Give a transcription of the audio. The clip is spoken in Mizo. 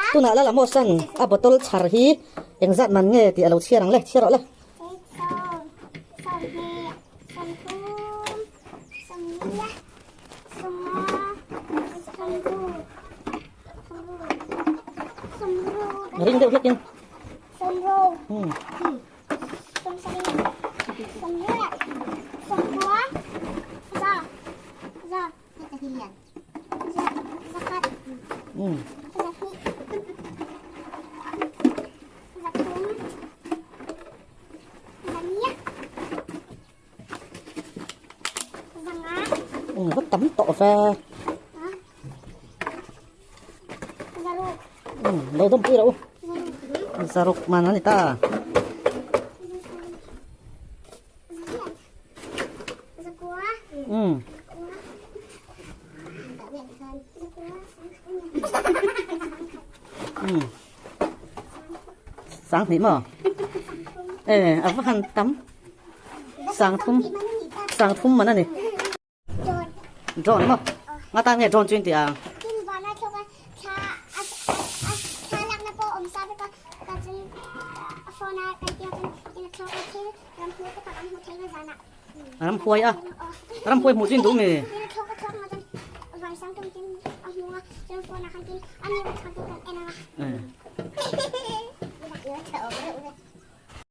Tunah lal Amosan a bottle chhar hi engzat man nge tih a lo chhiar ang le, chhiar rawh le. Ring deuh hlek in. Hmm. Hmm. Va tam tawh ve. Lo dawm pui rawh u. Zaruk man a ni ta. Sang hnih maw? E a va han tam sang thum sang thum man a ni. Drone maw? Nga tan nge drone chu in tih ang? Ramhuai a ramhuai hmuh chu in duh mi?